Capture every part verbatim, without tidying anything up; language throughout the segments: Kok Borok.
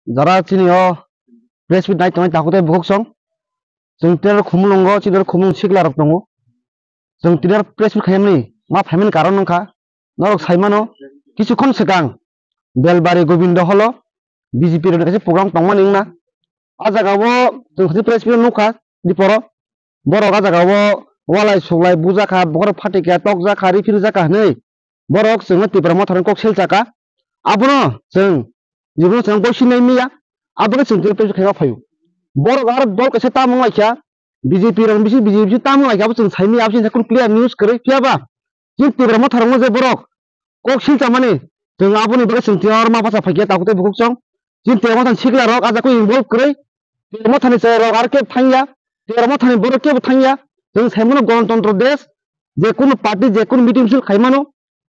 Jara chini o press meet nai tongnai takhuk tei bukhuk song. Chwng tini khumulwngo chini khumulwng sikla rok tongo. Chwng tini press meet khaimani ma phaimani karon wngkha. Norok saimano, kisu khon swkang Belbari Gobindo holo B J P rokni kaisa program tongmani wngna. A jaga o chwng kaisa press meet nukha diporo. Borok a jaga o walai suklai bujakha, bokhorok phatikya tokjakha, riphiljak kha hinwi borok chwngno Tipra Motha rokni kok selchakha. Abono chwng jibono chwng goi sinai miya, abo khe chwng tini press khaima phaio. Borok aro dol kaisa tamo wnglaikha, B J P rok bisi B J P bisi tamo wnglaikha, abo chwng saimanya, abo chwng clear news kwrwi. Phiyaba chini Tipra Motha rokno je borok kok silchamani, chwng aboni bagwi chwng tini oro ma bacha phaikha takhuk tei bukhuk song. Chini Tipra Mothani sikla rok a jaga involve kwrwi, Tipra Mothani chwrai rok aro kebo thangya, Tipra Mothani borok kebo thangya. Chwng saimano Ganatantro desh, je kunu party je kunu meeting misil khaimano,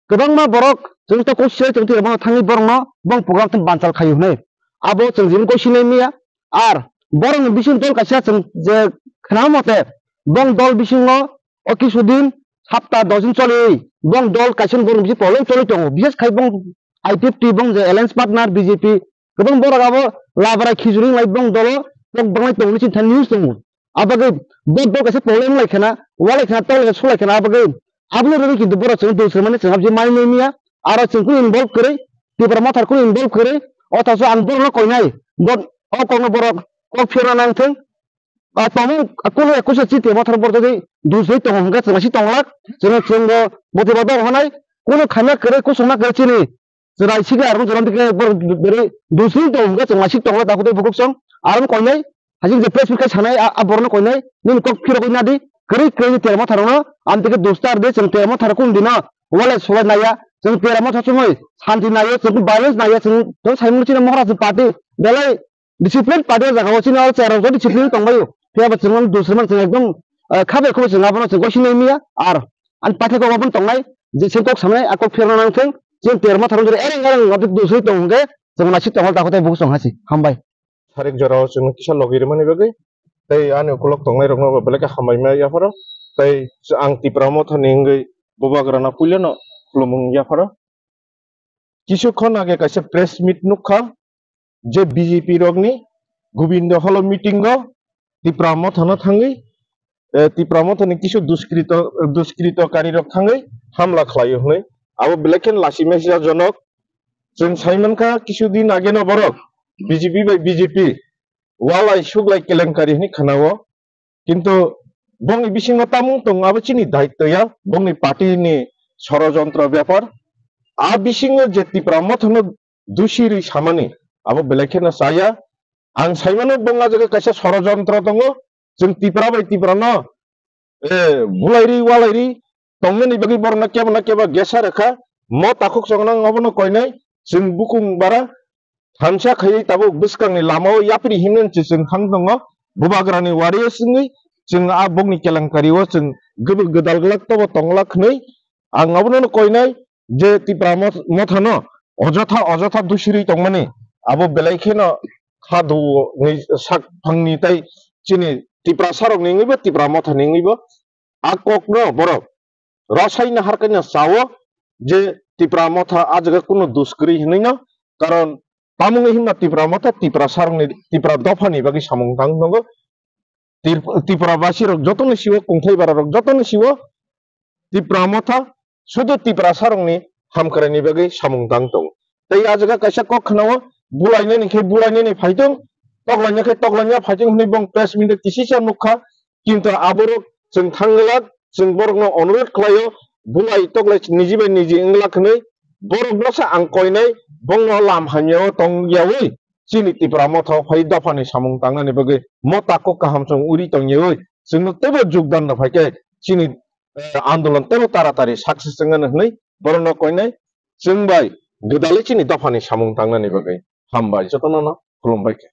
kwbangma borok chwng ta kok silai chwng Tipra Motha thangwi borokno bong program tei banchal khaio hinwi. Abo chwng jibon kok sinai miya. Ar borokni bising dol kaisa chwng je khnama mote bong dol bisingo o kisu din, hapta dos din choli bong dol kaisa borok bisi problem choli tongo. Bises khai bong I P F T bong je alliance partner B J P, kwbang borok abo labra khichuri lai bong dolo kok banglai tongo chini thani news tongo. Abagwi bo dol kaisa problem lai khana, walai khana, tol kaisa sulai khana, abagwi aboni rwgwi kintu borok chwng dulswrwngmani chwng aboni mai nai miya. Aro chwng kunu involve kwrwi, Tipra Motha kunu involve kwrwi, othocho ang borokno koinai, bo o kokno borok kok phiyokna nang thung. A tongmung kunu ekusa chini Tipra Motha borok jodi dusri tongo hwnkhe chwng asi tonglak, chwng chwngbo bothiba dong hanai, kunu khaina kwrwi kusungna kwrwi chini chwrai sikla arokno chwrai dikhe borok beri dusri tongo hwnkhe chwng asi tonglak takhuk tei bukhuk song, aro koinai, hasing je press meet khe sanai a, a borokno koinai, nini kok phirogwi nadi, kwrwi kwrwi Tipra Motha rokno, amtwkhe dustar de chwng Tipra Motha rok kunu dino walai sulai naiya, chwng Tipra Motha chumui santi naiyo, chwng violence naiya, chwng, chwng saimung chini mohra chwng party, belai discipline party o jaga o chini o chair rok discipline tongbaio. Phiya ba chwng dusri man chwng ekdom, eh, khabai khubai chwng abono chwng goi sinai miya. Ar ani paithak o abono tongnai je chwng kok sanai a kok phirna nang thung. Chini Tipra Motha rok jodi ereng ereng abo dusri tong hwnkhe chwng naisik tongo takhuk tei bukhuk song hasi. Hambai. Sarik jora o chwng kisa logi rwmani bagwi tei ani ukulok tongnai rokno bo belai khe hambai ma yapharo. Tei ang Tipra Motha ni wngwi bubagra no puila no khulumung yapharo. Kisu khon age kaisa press meet nukha, je B J P rokni Gobindo Hall o meeting o Tipra Motha no thangwi, eh, Tipra Motha ni kisu duskrito, duskrito kari rok thangwi hamla khlaio hwnwi. Abo belai khe lachi mesa jonok. Chwng sai mankha kisu din age no borok B J P bai B J P walai suglai kelenkari hwnwi khana-o. Kintu bongni bisingo tamung tongo, abo chini daityo ya, bongni party ni sorojontro bepar. A bisingo je Tipra Motha no dusi rwi samani, abo belai kheno chaya. Ang saimano bong a jaga kaisa sorojontro tongo, chwng Tipra bai Tipra no, eh, bulai rwi, walai rwi, tongmani bagwi borokno kebo na kebo gesa rwkha. Mo takhuk chongnang obono koinai chwng bukung bara thansa khaiwi tabuk bwskangni lamao yapri himnani se chwng thang tongo. Bubagrani wario chwngwi chwng a bokni kelengkario chwng gwdal gwdal glak tobo tonglak hwnwi ang obono koinai je Tipra Moth-, Mothano ojotha ojotha dusirwi tongmani abo belai kheno khaduni sak phangni tei chini Tiprasarokni wngwibo Tipra Mothani wngwibo a kokno borok rwsaino harkaino sao je Tipra Motha a jaga kunu dus kwrwi hwnwi no, karon tamungwi himba Tipra Motha Tiprasarokni, Tipra dophani bagwi samung tang tongo. Tip-, Tipra basirok jotono sio, kungthai bararok jotono sio, Tipra Motha sudu Tiprasarokni hamkraini bagwi samung tang tongo. Tei a jaga kaisa kok khwnao bulainani khe bulainani phaitong, toklaina khe toklaina phaitong hwnwi bong press meet o kisisa nukha. Kintu aborok chwng thangwlak, chwng borokno onurodh khlaio, bulai toklai niji bai niji wngwlak hwnwi borokno se ang koinai, bongno lam hamyao tongyawi chini Tipra Motha o phai dophani samung tangnani bagwi mo takhuk kaham chwng uri tongyawi chwngno teibo jogdan rw phai khe chini, eh, andolon teibo taratari success wngnani hwnwi borokno koinai chwng bai gwdalwi chini dophani samung tangnani bagwi hambai jotono no khulumbai khe.